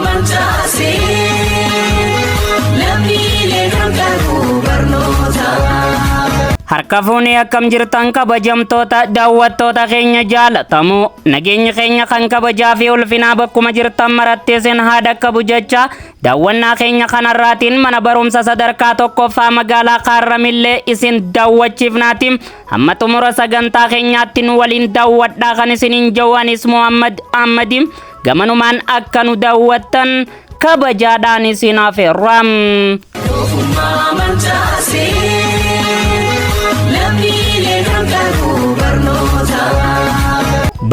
Mancaasee lammiilee kan qabu barnoota. Harka fuunee akkam jirtan, kabajamtoota daawwattoota keenya jaalatamoo? Nageenyi keenya kan kabajaa fi ulfinaa bakkuma jirtan maratti isin haa dhaqqabu jecha, daawwannaa keenya kanarraatiin mana barumsa sadarkaa tokkoffaa magaalaa Kaarramillee isin daawwachiifnaati. Hamma xumura sagantaa keenyaatti nu waliin daawwadhaa kan isiniin jawwanis Muhammad Ahmadi. Gamanumaan akka nu daawwattan kabajaadhaan isin afeerra. Doofummaa mancaasee lammiilee kan qabu barnoota.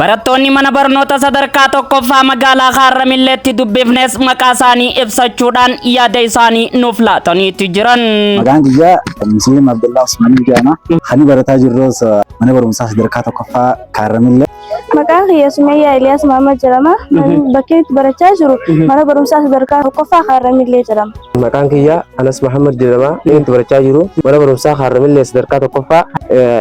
Barattoonni mana barnoota sadarkaa tokkoffaa magaalaa Kaarramilleetti dubbifnes maqaa isaanii ibsachuudhaan yaada isaanii nuuf laataniitu jiran. Maqaan kiyyaa Musliim Abdullaa Usmaanii jedhama. Kan barataa jirrus mana barumsaa sadarkaa tokkoffaa Kaarramillee. Maqaan kiyya Sumayyaa Eliyaas Mahammad jedhama. Bakki itti barachaa jiru mana barumsaa sadarkaa tokkoffaa Kaarramillee jedhama. Maqaan kiyya Anas Mahammad jedhama. Inni itti barachaa jiru mana barumsaa Kaarramillee sadarkaa tokkoffaa,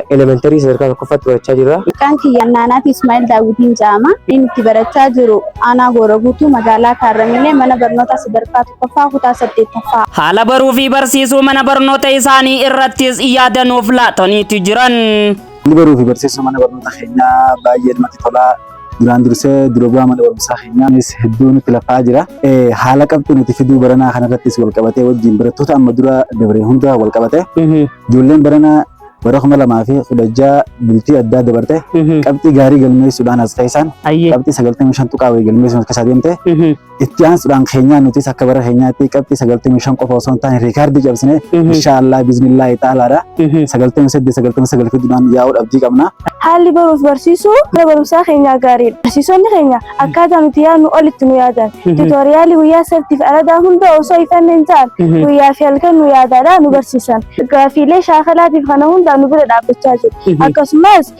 elementary sadarkaa tokkoffaatti barachaa jira. Maqaan kiyya Naanaati Ismaa'il Daawwitiin jedhama. Inni itti barachaa jiru aanaa Goora Guutuu, magaalaa Kaarramillee, mana barnoota sadarkaa tokkoffaa, kutaa saddeettaffaa. Haala baruu fi barsiisuu mana barnoota isaanii irrattis yaada nuuf laataniitu jiran. Inni baruu fi barsiisuu mana barnoota keenyaa baay'ee namatti tola. Duraan dursee dura bu'aa mana barumsaa keenyaa hedduu nutti lafaa jira. Haala qabxii nuti fiduu baranaa kanarrattis wal qabatee, wajjin barattoota amma dura dabre hunda wal qabate, ijoolleen baranaa bara 2016 bultii addaa dabarte qabxii gaarii galmeessuudhaan as keessaan qabxii 95 tuqaa wayii galmeessuun as keessaa deemte. Itti aansuudhaan keenyaa nutis akka bara keenyaatti qabxii 95 qofa osoo hin taane riikaardii cabsine, inshaallah bismillaahi ta'alaadha, 98, 99 fiduudhaan yaa'uu abdii qabna. Haalli baruuf barsiisuu mana barumsaa keenyaa gaariidha. Barsiisonni keenya akkaataa nuti yaadnu olitti nu yaadan. Tutorial guyyaa sabtiif aradaa hunda osoo ifanne hin ta'an guyyaa fi halkan nu yaadaadha nu barsiisan. Gaaffiilee shaakalaatiif kana hunda nu bira dhaabbachaa jiru. Akkasumas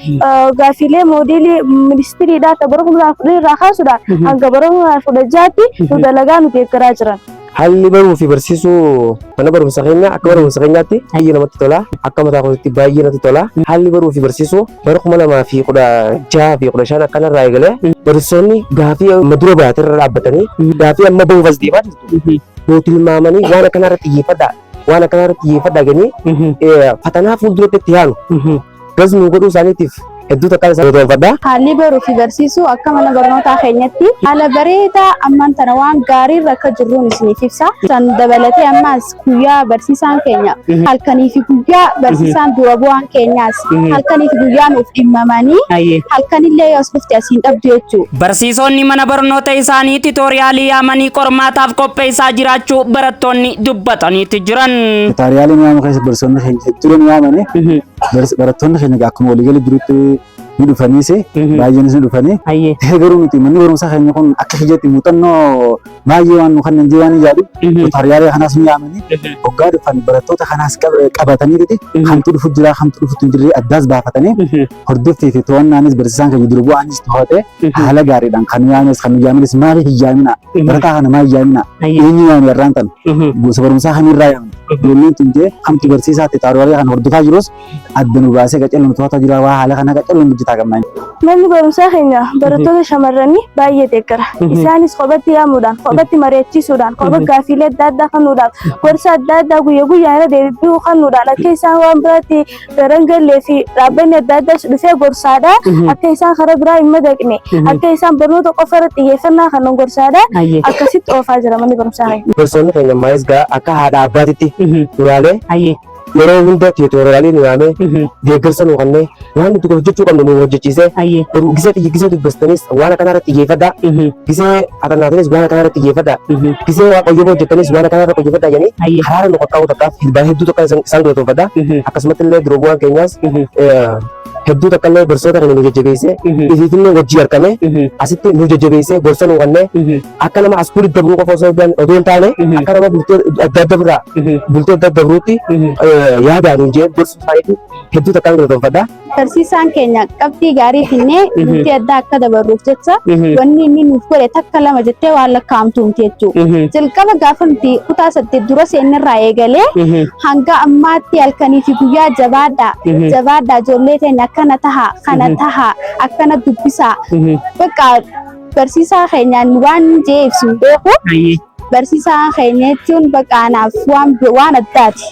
gaaffiilee moodeelii ministiriidhaa ta'e bara 2010 irraa kaasuudhaan hanga bara 2016tti nu dalagaa nu deeggaraa jiran. Haalli baruu fi barsiisuu mana barumsa keenyaa akka mana barumsa keenyaatti baay'ee namatti tola. Akka mataa kootiitti baay'ee natti tola. Haalli baruu fi barsiisuu bara 2016 fi 15 akkanarraa eegalee barsiisonni gaafii amma dura baate irra dhaabbatanii gaafii amma bahuuf as deemaa jirtu nuu tilmaamanii, waan akkanaa irratti xiyyeeffadhaa, waan akkanaa irratti xiyyeeffadhaa jedhanii fatanaa fuulduratti itti yaanu gas nuu godhuu isaaniitiif hedduu takkaan isaan galateeffadha. Haalli baruu fi barsiisuu akka mana barnootaa keenyatti haala bareedaa ammaan tana waan gaarii irra akka jirruun isiniif ibsa. San dabalatee ammaas guyyaa barsiisaan keenya halkanii fi guyyaa, barsiisaan dura bu'aan keenyaas halkanii fi guyyaa nuuf dhimmamanii halkanillee yoo as dhufte asiin dhabdu jechuudha. Barsiisonni mana barnoota isaanii tutorial yaamanii qormaataaf qopheessaa jiraachuu barattoonni dubbataniitu jiran. Tutorialiin yaamu keessa barsiisonni keenya hedduun yaamanii, barattoonni keenya akkuma waliigalii jirutti ni dhufaniis, baay'eenis ni dhufanii. Garuu nuti manni barumsaa keenya kun akka kiyyatti muuxannoo baay'ee waan nu kanneen waan hin yaadu, tutorial kanaas ni yaamanii, hoggaa dhufan barattoota kanaas qabatanii kamtu dhufu jira, kamtu dhufutu hin jirre addaas baafatanii, hordoffii fi to'annaanis barsiisaan keenya dura bu'aanis to'atee haala gaariidhaan kan nu yaames, kan nu yaamenis maaliif hin yaamina, barataa kana maal yaamina, eenyu yaame, irraan tan gosa barumsaa kamirraa yaamne, ijoolleen tun jee kamtu barsiisaa tutorial kana hordofaa jirus adda nu baasee qacelloon to'ataa jira, waa haala kana qacelloon hojjetaa qabna. Manni barumsaa keenya barattoota shamarranii baay'ee deeggara. Isaanis kophatti yaamuudhaan, kophatti mari'achiisuudhaan, kopha gaaffiilee adda addaa kennuudhaan, gorsa adda addaa guyyaa guyyaan irra deebi'uu kennuudhaan akka isaan waan biraatti garan gallee fi dhaabbanni adda addaas dhufee gorsaadha. Akka isaan karaa biraa hin madaqne, akka isaan barnoota qofa irratti xiyyeeffannaa kennan gorsaadha. Akkasitti oofaa jira manni barumsaa keenya. Barsiisonni keenya ammaayis gaa akka haadha abbaatitti nulaalee yeroo hunda tutorial nu yaamee deeggarsa nu kennee, waan nuti hojjechuu qabnu nu hojjechiisee, gisee gisee dubbistanis waan akkanaa irratti xiyyeeffadhaa, gisee axannaatanis waan akkanaa irratti xiyyeeffadhaa, gisee waa qoyyoboo hojjettanis waan akkanaa irratti xiyyeeffadhaa jedhanii karaara nu qaqqabu takkaaf hedduu takka isaan galateeffadha. Akkasumatti illee dura bu'aan keenyaas hedduu takka illee barsiisota keenya nu jajjabeessee, ifiifillee wajjii argame asitti nu jajjabeessee, gorsa nu kennee, akka nama askuulii dabruu qofa osoo odoo hin taane akka nama bultoo adda adda biraa bultoo adda dabruutti yaadaan hin jee gorsuu isaaniitu hedduu takkaan galateeffadha. Barsiisaan keenya qabxii gaarii finnee bultii addaa akka dabarruuf jecha wanni inni nuuf godhe takka lama jettee waan lakkaa'amtu miti jechuudha. Jalqaba gaafa nuti kutaa 8 dura seennirraa eegalee hanga ammaatti halkanii fi guyyaa jabaadhaa, jabaadhaa, ijoollee teenya akkana taha, kana taha, akkana dubbisaa, bakka Barsiisaa keenyaan waan jee ibsu hin beeku. Barsiisaa keenya jechuun bakka anaaf waan addaati.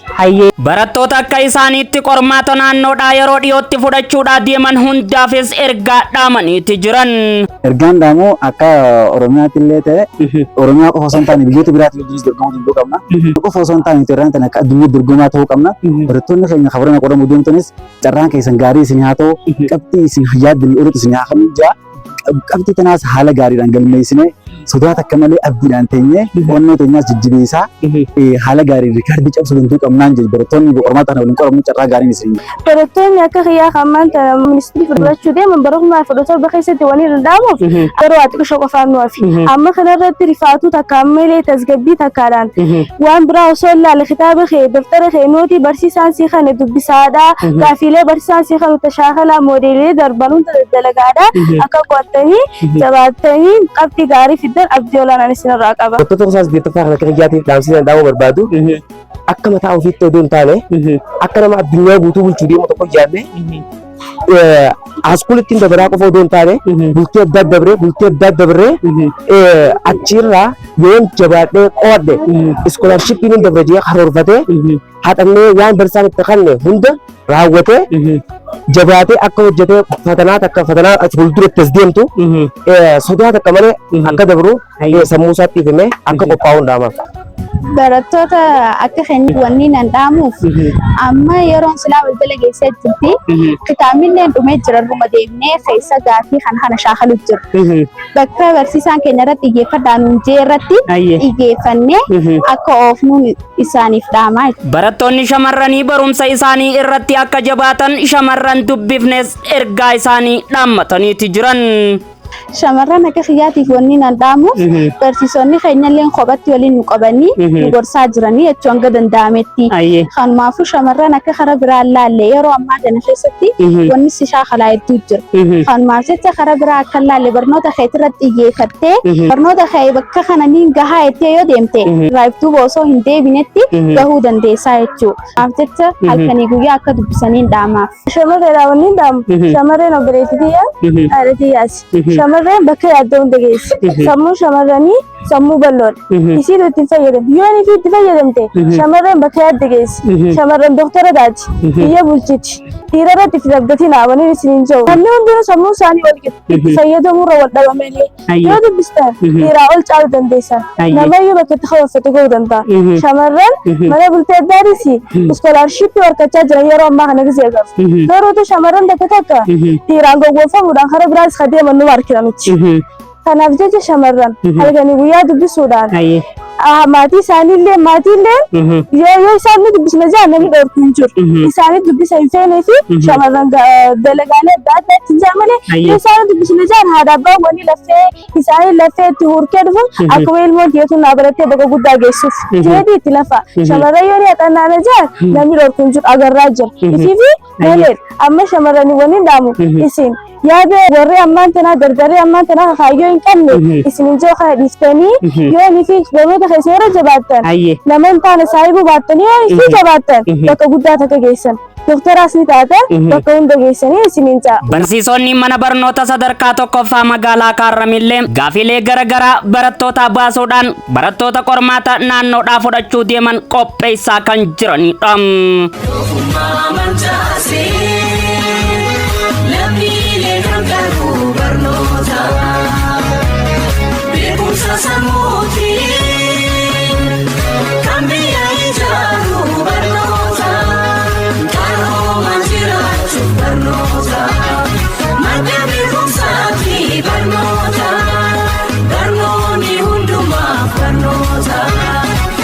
Barattoota akka isaaniitti qormaata naannoodhaa yeroo dhiyootti fudhachuudhaa deeman hundaafis ergaa dhaamaniiti jiran. Ergaan dhaamu akka Oromiyaatti illee ta'e, Oromiyaa qofa osoo hin taane biyyoota biraatti wajjinis dorgomuu danda'uu qabna. Qofa osoo hin taane nuti irraan tana akka addunyaa dorgomaa ta'uu qabna. Barattoonni keenya kabarana qoramuu deemtanis carraan keessan gaarii isin haa ta'u, qabxii isin yaaddanii olitti isin haa kennu jaa. Qabxii tanaas haala gaariidhaan galmeessinee, sodaa takka malee abdiidhaan teenyee, onnee teenyaas jajjabeessaa, haala gaariin riikaardii cabsuu danda'uu qabnaan jedhu. Barattoonni qormaata kana waliin qoramu carraa gaariin isin. Barattoonni akka kiyyaa kan maanta ministirii fudhachuu deeman bara 2017 keessatti waan hin danda'amuuf yeroo ati xiqqoo qofaan nu hafi. Amma kanarratti rifaatuu takka ammallee tasgabbii takkaadhaan waan biraa osoo hin laalle, kitaaba kee, daftara kee, nootii barsiisaan sii kana dubbisaadha. Gaafiilee barsiisaan sii kanu tashaakalaa, moodeelee darban hunda dalagaadha. Akka qo'attanii jabaattanii qabxii gaarii fiddan abdii olaanaan isinirraa qaba. Barattoota kutaa saddeettaffaa kan akka kiyyaatiif dhaamsisan dhaamuu barbaadu, akka mataa ofiitti odoo hin taane akka nama addunyaa guutuu bulchuu deemu tokko ijaarree, askuulitti dabaraa qofa odoo hin taane bultii addaa dabaree achirraa yoon jabaadhee qo'adhe scholarshippiin hin dabre jee karoorfatee, haxannee waan barsiisaan itti kanne hunda raawwatee, jabaatee akka hojjetee fatanaa takka fatanaa fuulduratti as deemtu sodaa takka malee akka dabru sammuu isaatti himee akka qophaa'uun dhaamaaf. Barattoota akka keenya wanni nan dhaamuuf, amma yeroon silaa balbala geessee jirti. Kitaabni dhumee jira, irruma deemnee keessa gaafii kana kana shaakalu jira. Bakka barsiisaan keenya irratti xiyyeeffadhaa nuun jee irratti xiyyeeffannee akka oofnuun isaaniif dhaamaa. Barattoonni shamarranii barumsa isaanii irratti akka jabaatan shamarran dubbifnes ergaa isaanii dhaammataniiti jiran. Shamarran akka kiyyaatiif wanni nan dhaamuuf, barsiisonni keenyallee kophatti waliin nu qabanii nu gorsaa jiranii jechuu hanga danda'ametti. Kanumaafuu shamarran akka karaa biraan laalle, yeroo ammaa kana keessatti wanni si shaakalaa hedduu jira. Kanumaaf jecha karaa biraa akka hin laalle, barnoota keetirratti xiyyeeffattee, barnoota kee bakka kana niin gahaa jettee yoo deemte, raayiftuu osoo hin deebinetti gahuu dandeessaa jechuudha. Kanaaf jecha halkanii guyyaa akka dubbisaniin dhaamaaf. Shamarreedhaa wanni hin dhaamu. Shamarreen obboleettii tiyyaa, haadha tiyyaati. Shamarreen bakka yaadde hunda geessi. Sammuun shamarranii sammuu bal'oodha. Isiin itti hin fayyadamtu. Yoo inni itti fayyadamte, shamarreen bakka yaadde geessi. Shamarran doktora taati. Biyya bulchiti. Dhiira irratti itti dabdatiin waniin isin hin jiru. Namni hundinuu sammuu isaanii wal qixa. Itti fayyadamuurra wal dhaba malee. Yoo dubbistan dhiiraa ol caaluu dandeessan. Namayyuu bakka itti kaawwaffate gahuu danda'a. Shamarran mana bultee addaatis scholarshipii harkachaa jiran yeroo ammaa kana gisee agarru. Garuu shamarran takka takka dhiiraan gowwoomfamuudhaan karaa biraas kan deeman numa argina nuti. Kanaaf jecha shamarran halkanii guyyaa dubbisuudhaan maatii isaaniillee, maatiillee yoo isaan nu dubbisna jaan namni dhorku hin jiru. Isaanii dubbisa hin feenee fi shamarran dalagaalee adda addaa ittiin jaan malee, yoo isaan dubbisna jaan haadha abbaan wani laffee isaanii laffee itti hurkee dhufu akkuma ilmoo keetu naa barattee bakka guddaa geessuuf jeedii itti lafa. Shamarran yoo ni haxannaana jaan namni dhorku hin jiru, agarraa jira. Isiifi malee amma shamarranii wani dhaamu, isin yaada warri ammaan tanaa dardaree ammaan tanaa kaayyoo hin qabne isin hin jiru kana dhiiftanii, yoo inni fi barnoota keessa yeroo jabaattan, nama hin taane saayibuu baattanii, yoo inni jabaattan bakka guddaa takka geessan, doktaraas ni taatan, bakka hunda geessanii isin hin ta'a. Barsiisonni mana barnoota sadarkaa tokkoffaa magaalaa Kaarramillee gaafilee garaagaraa barattoota baasuudhaan barattoota qormaata naannoodhaa fudhachuu deeman qopheessaa kan jiranidha. Doofummaa mancaasee lammiilee kan qabu barnoota, beekumsa sammuutiin kan biyya ijaaru barnoota, qaroomaan jiraachuuf barnoota, madda beekumsaati barnoota, barnoonni hundumaaf barnoota.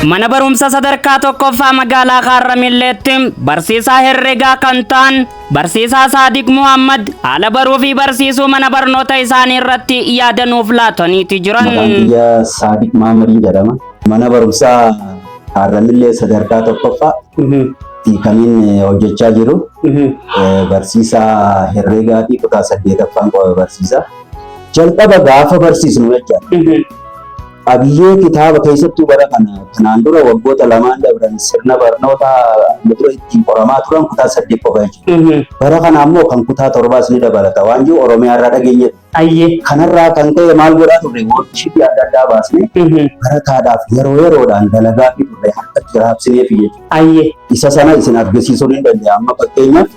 Mana barumsa sadarkaa tokkoffaa magaalaa Kaarramilleetti barsiisaa herregaa kan ta'an barsiisaa Saadiq Muhammad haala baruu fi barsiisuu mana barnoota isaanii irratti yaada nuuf laataniiti jiran. Maqaan kiyya Saadiq Mahamadii jedhama. Mana barumsaa Kaarramillee sadarkaa tokkoffaa kaniin hojjechaa jiru. Barsiisaa herreegaa fi kutaa saddeetaffaan barsiisa. Jalqaba gaafa barsiisnu jecha. Qabiyyee kitaaba keessattuu bara kana kanaan dura waggoota lamaan dabran sirna barnoota dura ittiin qoramaa turan kutaa 8 qofa jechuudha. Bara kana ammoo kan kutaa 7s ni dabalata waan jiru Oromiyaa irraa dhageenye. Kanarraa kan ka'e maal godhaa turre worksheetii adda addaa baasnee barataadhaaf yeroo yeroodhaan dalagaa fi turre harkatti raabsineef jechuudha. Isa sana isin argisiisuu ni danda'a. Amma fakkeenyaaf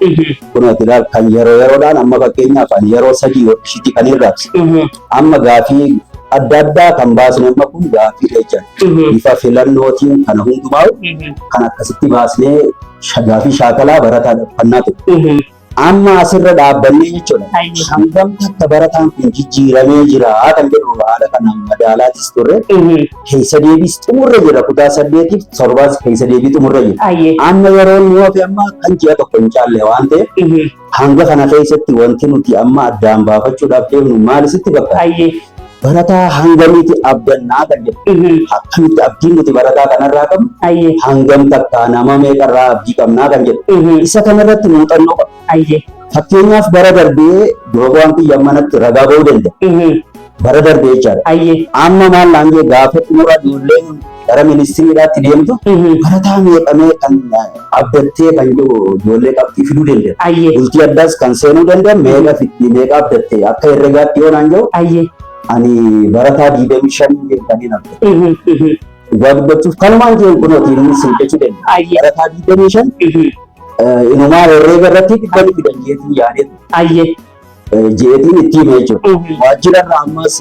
kun ati ilaal kan yeroo yeroodhaan amma fakkeenyaaf ani yeroo 3 worksheetii kan hin raabse. Amma gaafii adda addaa kan baasne amma kun gaafii jecha bifa filannootiin kana hundumaa kan akkasitti baasnee gaafii shaakalaa barataadhaaf kennaa ture. Amma asirra dhaabbannee jechuudha. Hangam takka barataan kun jijjiiramee jira kan jedhu haala kanaan madaalaatis turre. Keessa deebiis xumurre jira kutaa 8f 7s keessa deebii xumurre jira. Amma yeroo nu hafe amma kan ji'a tokko hin caalle waan ta'eef hanga kana keessatti wanti nuti amma addaan baafachuudhaaf deemnu maal sitti fakkaata? Barataa hangamiiti abdannaa kan jedhu. Akkamitti abdiin nuti barataa kanarraa qabnu hangam takka nama meeqarraa abdii qabnaa kan jedhu. Isa kanarratti muuxannoo qabna. Fakkeenyaaf bara darbee dura bu'aan kiyya manatti ragaa ba'uu danda'a. Bara darbee jechaadha. Amma maal naan jee gaafa xumura ijoolleen gara ministiriidhaatti deemtu barataa meeqamee kan abdattee kan jiru ijoollee qabxii fiduu danda'a. Bultii addaas kan seenuu danda'a meeqa fiddi meeqa abdattee akka herregaatti yoo naan jiru ani barataa 25 kan abdate. Dhugaa dubbachuuf kanumaan jeen kunooti inni sin jechuu danda'a. Barataa 25 inumaa herreega irratti dhibba ni fidan jeetiin yaadee jeetiin itti hime jechuudha. Waajjira irraa ammas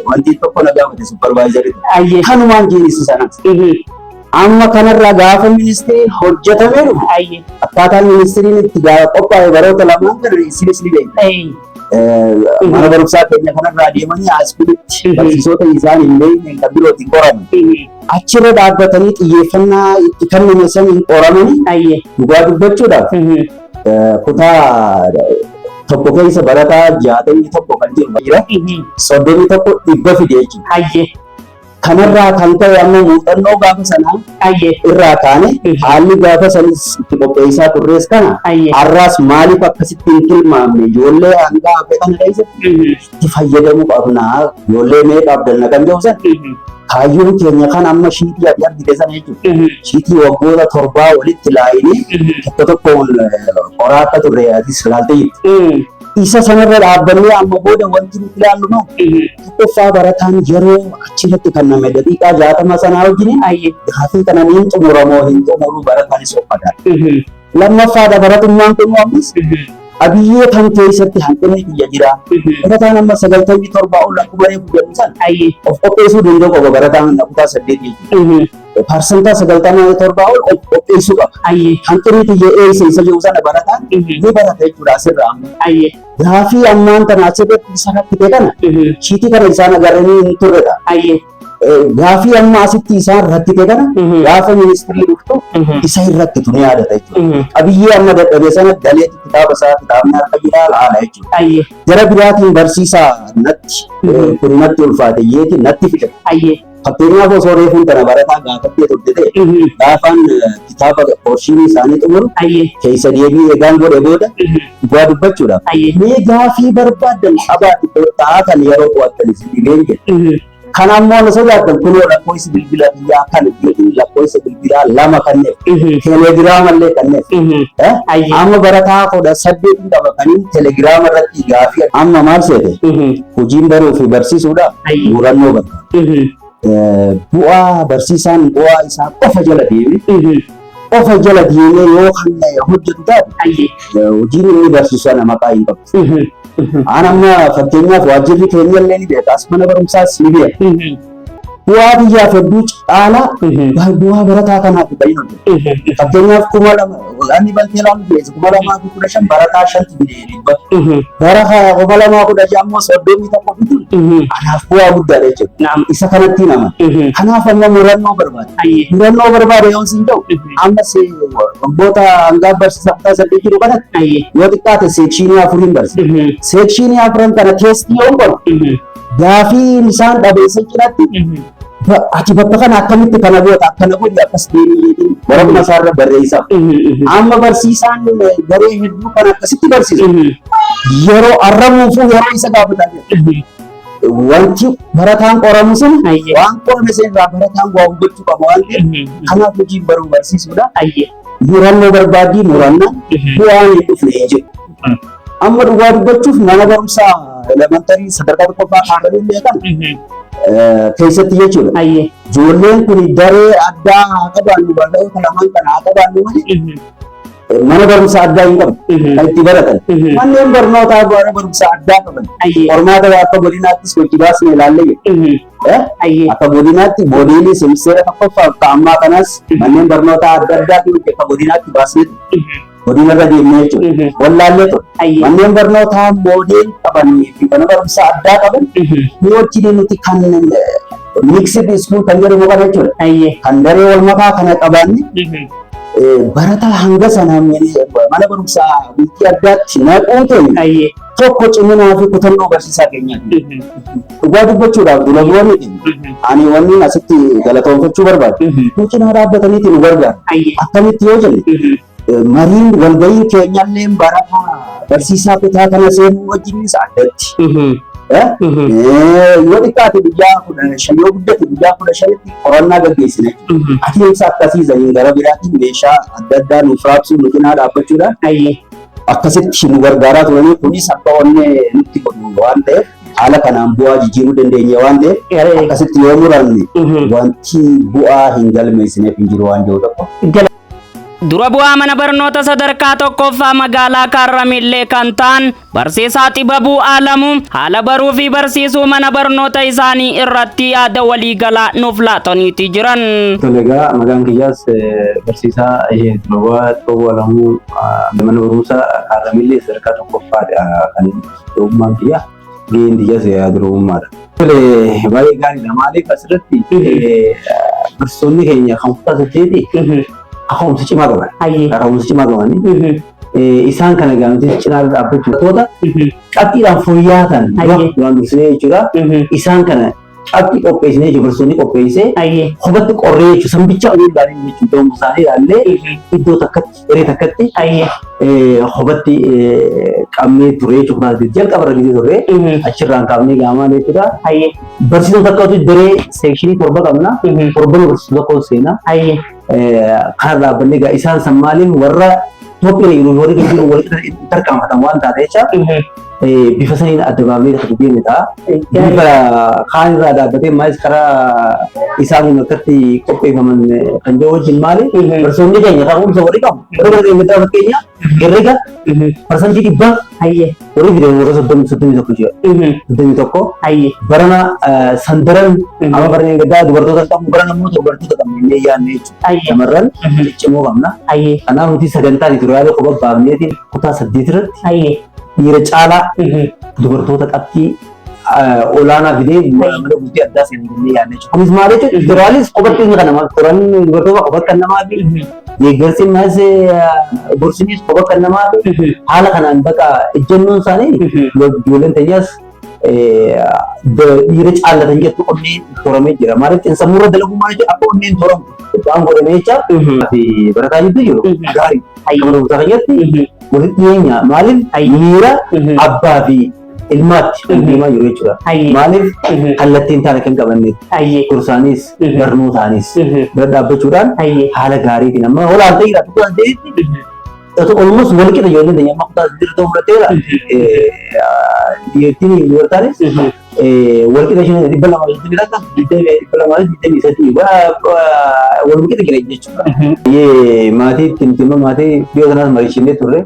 wanti tokko na gaafate supervisorii. Kanumaan jeen isa sanas. Amma kanarraa gaafa ministiriin hojjetamee dhufu akkaataan ministiriin itti qophaa'e baroota lamaan kana isinis ni beektu. Mana barumsaa keenya kanarraa deemanii haaskulitti barsiisota isaan hin beekne kan birootiin qoramu. Achirra dhaabbatanii xiyyeeffannaa itti kenname saniin qoramanii dhugaa dubbachuudhaaf kutaa tokko keessa barataa 61 kan jiru jira. 31 dhibba fide jechuudha. Kanarraa kan ka'e amma muuxannoo gaafa sanaa irraa kaane haalli gaafa sanis itti qopheessaa turres kana har'aas maaliif akkasitti hin tilmaamne ijoollee hanga hafe kana keessatti itti fayyadamuu qabna ijoollee meeqa abdanna kan jedhu sana kaayyoon keenya kan amma shiitii ati argite sana jechuudha. Shiitii waggoota 7 walitti laayinee tokko tokkoon qoraa akka turre atis ilaaltee jirti. Isa sanarra dhaabbannee amma booda wanti nuti ilaallu maal? Tokkoffaa barataan yeroo achirratti kenname daqiiqaa 60 sanaa wajjin gaafii kana ni xumuramoo hin xumuruu barataanis of madaala. Lammaffaadha baratummaan kun ammas qabiyyee kan keessatti hanqinni kiyya jira. Barataan amma 97 ol akkuma reefu jedhu sana of qopheessuu danda'u qaba barataan kutaa 8 jechuudha. Parsantaa 97 ol of qopheessuu qaba. Hanqinni kiyya eessa isa jedhu sana barataan ni barata jechuudha asirraa amma. Gaafii ammaan tana asirratti isa rakkite kana shiitii kana isaan agaranii hin turredha. Gaafii amma asitti isaan rakkite kana gaafa ministirii dhuftu isa hin rakkitu ni yaadata jechuudha. Qabiyyee amma dadhabe sana galeetti kitaaba isaa kitaabni harka jira laala jechuudha. Gara biraatiin barsiisaa natti kun natti ulfaate yeeti natti fida. Fakkeenyaaf osoo reefuun tana barataa gaafattee turte ta'e gaafaan kitaaba poorshinii isaanii xumuru keessa deebii eegaan godhe booda dhugaa dubbachuudhaaf mee gaafii barbaaddan qabaati kottaa kan yeroo qo'attan isin dhibeen jedhe. Kan ammoo na sodaattan kunoo lakkoofsi bilbila biyyaa kan lakkoofsa bilbilaa 2 kanneef telegiraama illee kanneef. Amma barataa 18 qaba kaniin telegiraama irratti gaafii amma maal seete hojiin baruu fi barsiisuudhaaf murannoo barbaada. Bu'aa barsiisaan bu'aa isaa qofa jala deeme qofa jala deemee yoo kan hojjetu taate hojiin inni barsiisu sana maqaa hin qabu. Aan amma fakkeenyaaf waajjirri keenya illee ni beeka as mana barumsaas ni beeka. Bu'aa biyyaaf hedduu caalaa bu'aa barataa kanaaf kan hin hojjetu. Fakkeenyaaf 2000 inni baltee laamu keessa 2015 barataa 5 fide dhibba. Bara 2016 ammoo 31 fiduun anaaf bu'aa guddaadha jechuudha. Isa kanatti nama. Kanaaf amma murannoo barbaada. Murannoo barbaada yoo siin ta'u amma waggoota hangaa barsiisaa kutaa 8 jiru kanatti yoo xiqqaate seekshinii 4 barsiisa. Seekshinii 4 kana teestii yoo godhu gaafii isaan dhabeessa cinatti ati bakka kana akkamitti kana goota akkana godhi akkas deemee waraquma isaarra barreessa. Amma barsiisaan garee hedduu kan akkasitti barsiisu yeroo arrabuufuu yeroo isa gaafatan. Wanti barataan qoramu sun waan qorame sun irraa barataan waa hubachuu qaba waan ta'eef kanaaf hojiin baruu barsiisuudha. Murannoo barbaaddii murannaa bu'aan hin dhufne hin jiru. Amma dhugaa dubbachuuf mana barumsaa elementary sadarkaa tokkoffaa kaanallee kana keessatti jechuudha. Ijoolleen kun daree addaa haa qabaannu, barnoota lamaan kana haa qabaannu malee mana barumsaa addaa hin qabu kan itti baratan. Manneen barnootaa mana barumsaa addaa qaban. Qormaata akka godinaattis hojii baasne ilaallee jira. Akka godinaatti moodeelii seemisteera tokkoffaa akka ammaa kanas manneen barnootaa adda addaa akka godinaatti baasnee godina irra deemnee jechuudha. Wallaallee ture. Manneen barnootaa model qabanii fi mana barumsaa addaa qaban ni wajjin nuti kan mixed school kan jedhamu kana jechuudha. Kan daree wal makaa kana qabaanne barataa hanga sana mana barumsaa bultii addaatti naquu keenya tokko ciminaa fi kutannoo barsiisaa keenyaati. Dhugaa dubbachuudhaaf dura bu'anii ani wanni asitti galatoonfachuu barbaadu. Nu cinaa dhaabbataniiti nu gargaaru. Akkamitti yoo jenne, mariin walgahiin keenyallee barataa barsiisaa kutaa kana seenuu wajjinis addatti. Yoo xiqqaate guyyaa 15, yoo guddate guyyaa 15tti qorannaa gaggeessina. Adeemsa akkasii saniin gara biraatiin meeshaa adda addaa nuuf raabsuu, nu cinaa dhaabbachuudhaan akkasitti nu gargaaraa turanii, kunis akka onnee nutti godhu waan ta'eef, haala kanaan bu'aa jijjiiruu dandeenye waan ta'eef, akkasitti yoo muranne wanti bu'aa hin galmeessineef hin jiru waan jiru tokko. Dura bu'aa mana barnoota sadarkaa tokkoffaa magaalaa Kaarramillee kan ta'an barsiisaa Xibabuu Alamuu haala baruu fi barsiisuu mana barnoota isaanii irratti yaada waliigalaa nuuf laataniiti jiran. Tole, egaa maqaan kiyyaas barsiisaa dura bu'aa Xibabuu Alamuu, mana barumsaa Kaarramillee sadarkaa tokkoffaadha kan durummaan kiyya. Gaheen kiyyaas durummaadha. Tole, baay'ee gaariidha. Maaliif asirratti barsiisonni keenya kan kutaa 8 kaka'umsa cimaa qaban. Kaka'umsa cimaa qabani. Isaan kana egaa nuti cinaa dhaabbachuu toota qabxiidhaan fooyya'aa ta'an duraan dursinee jechuudha. Isaan kana qabxii qopheessinee jechuudha, barsiisonni qopheessee kophaatti qorree jechuudha. Sambicha olii ilaalanii jechuudha. Ta'umsa isaanii ilaallee iddoo takkatti, eree takkatti kophaatti qabnee ture jechuudha. Jalqaba irra gisee turre achirraan kaafnee gaamaa jechuudha. Barsiisota tokkotu daree section torba qabna. Torban barsiisota tokko seenaa. Kana dhaabbannee egaa isaan san maaliif warra Itoophiyaa jiru warri jiru walitti tarkaanfatan waan taate jecha bifa saniin adda baafnee kan deemne ta'a. Bifa kaan irraa dhaabbatee maalis karaa isaan kun akkatti qopheeffaman kan jiru wajjin maali? Barsiisonni keenya kaka'umsa warri qabu. Warri bara deemee fakkeenya herrega 100% warri fidan warra 31 jira. 31. Barana sandaran amma barana gaddaa dubartoota qabu, barana immoo dubartoota qabna jennee yaadne jechuudha. Shamarran ciccimoo qabna. Kanaaf nuti sagantaa tutorial kophaa baafneetiin kutaa 8 irratti dhiira caalaa dubartoota qabxii olaanaa fidee mana bultii addaa seenan jennee yaadne jechuudha. Kunis maal jechuudha? Tutorialis kophatti ni kanama. Tutorialli dubartoota kophatti kan namaa fi deeggarsi maas gorsinis kopha kan namaa fi haala kanaan baqa ejjennoon isaanii ijoolleen teenyas dhiira caallatan jettu onneen toramee jira. Maaliif xiinsammuu dalaguu maal jechuudha, akka onneen toramtu waan godhamee jecha fi barataa jidduu jiru gaarii. Akka mana barumsaa keenyatti walitti dhiyeenya, maaliif miira abbaa fi ilmaatti kan deemaa jiru jechuudha. Maaliif kallattiin taane kan qabanne gorsaanis barnootaanis bira dhaabbachuudhaan haala gaariitiin amma olaantee jira kutaa 8tti almost wal qixa ijoolleen teenya amma kutaa 8 ta'uu fudhateera. Dhiyeettiin dubartaanis wal qixa isheen 231, 223 wal qixa jira jechuudha. Maatii ittiin dhimma maatii dhiyoo kanaas mariishinnee turre.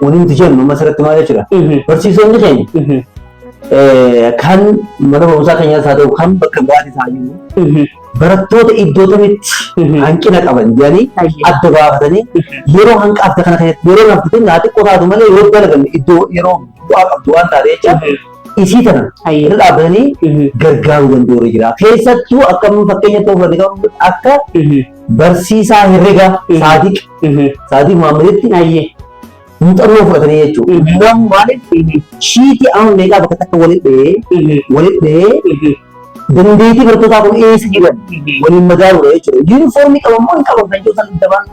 Wanti nuti jennu amma asirratti maal jechuudha? Barsiisonni keenya kan mana barumsaa keenyaas haa ta'u kan bakka biraatis haa jiru, barattoota iddoo kamitti hanqina qaban jedhanii adda baafatanii yeroo hanqaafte kana keessatti, yeroo nafti haa xiqqoo taatu malee, yoo dalagan iddoo yeroo bu'aa qabdu waan taate jecha isii tana irra dhaabbatanii gargaaruu danda'u jira. Keessattuu akka fakkeenya ta'uu fudhate akka barsiisaa herregaa Saadiq Muhammaditti muuxannoo fudhatanii jechuudha. Namni maaliif sheet amma meeqaa bakka takka walitti dhahee dandeettii barattootaa kun eessa jiran waliin madaaluudha jechuudha. Yuunifoormii qaban moo hin qaban kan jiru san dabaan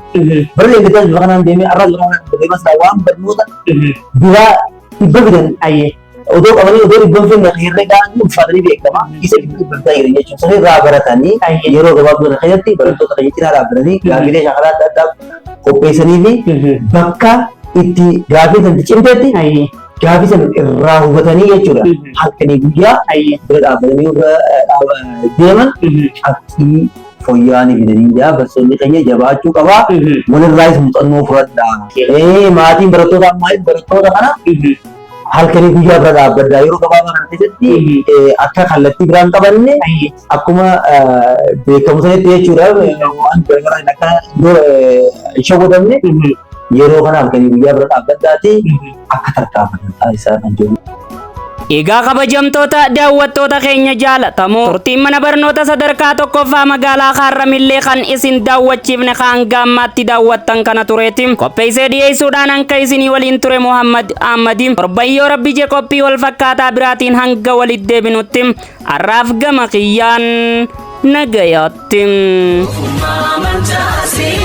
bara deemtee bifa kanaan deemee arraa bifa kanaan deemaa waan barnoota biraa dhibba fidan. Odoo qabanii odoo dhibban finne herregaan ulfaatanii beekama. Isa dhibba dhibbantaa jiran jechuudha. Sana irraa baratanii yeroo gabaabduu kana keessatti barattoota keenya cinaa dhaabbatanii gaaffilee shaakalaa adda addaa qopheessanii fi bakka itti gaaffii san itti cimtetti gaaffii san irraa hubatanii jechuudha. Halkanii guyyaa bira dhaabbatanii irra deeman qabxii fooyya'aa ni fidanii jaa barsiisonni keenya jabaachuu qabaa. Walirraayis muuxannoo fudhadhaa. Maatiin barattoota ammaa barattoota kana halkanii guyyaa bira dhaabbadhaa yeroo gabaabaa kana keessatti akka kallattii biraan qabanne akkuma beekamu sanitti jechuudha waan garaagaraan akka hin shawwadamne yeroo kana halkanii guyyaa bira dhaabbadhaati akka tarkaanfatan taasisaa kan jiru. Egaa kabajamtoota daawwattoota keenya jaalatamoo, turtiin mana barnoota sadarkaa tokkoffaa magaalaa Kaarramillee kan isin daawwachiifne hanga ammaatti daawwattan kana tureeti. Qopheessee dhiyeessuudhaan hanga isinii waliin ture Muhammad Ahmadi. Torban yoo rabbi je qophii wal fakkaataa biraatiin hanga walitti deebinutti har'aaf gama kiyyaan nagayaatti. Ogummaa mancaasee.